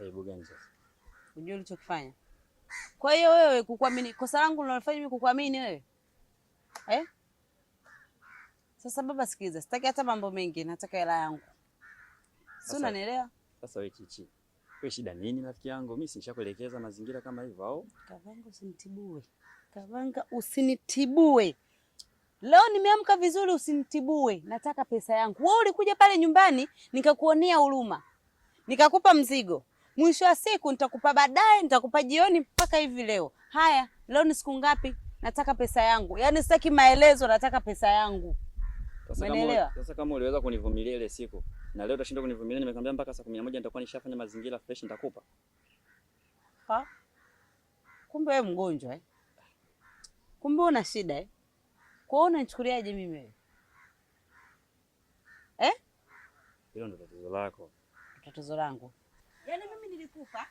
Aibu gani sasa? Unajua ulichokifanya? Kwa hiyo wewe kukuamini, kosa langu linalofanya mimi kukuamini wewe eh? Sasa baba, sikiliza, sitaki hata mambo mengi, nataka hela yangu, si unanielewa? Sasa wewe Chichi, wewe shida nini rafiki yangu? Mimi si nishakuelekeza mazingira kama hivyo au? Kavanga, usinitibue. Kavanga, usinitibue. Leo nimeamka vizuri, usinitibue. Nataka pesa yangu. Wewe ulikuja pale nyumbani nikakuonea huruma, nikakupa mzigo. Mwisho wa siku nitakupa baadaye, nitakupa jioni, mpaka hivi leo. Haya, leo ni siku ngapi? Nataka pesa yangu. Yaani sitaki maelezo, nataka pesa yangu. Umenielewa? Sasa kama uliweza kunivumilia ile siku na leo utashindwa kunivumilia, nimekwambia mpaka saa 11 nitakuwa nishafanya mazingira fresh, nitakupa. Ha? Kumbe wewe mgonjwa eh? Kumbe una shida eh? Kwa hiyo unanichukuliaje mimi wewe? Eh? Hilo ndo tatizo lako. Tatizo langu. Yaani mimi nilikupa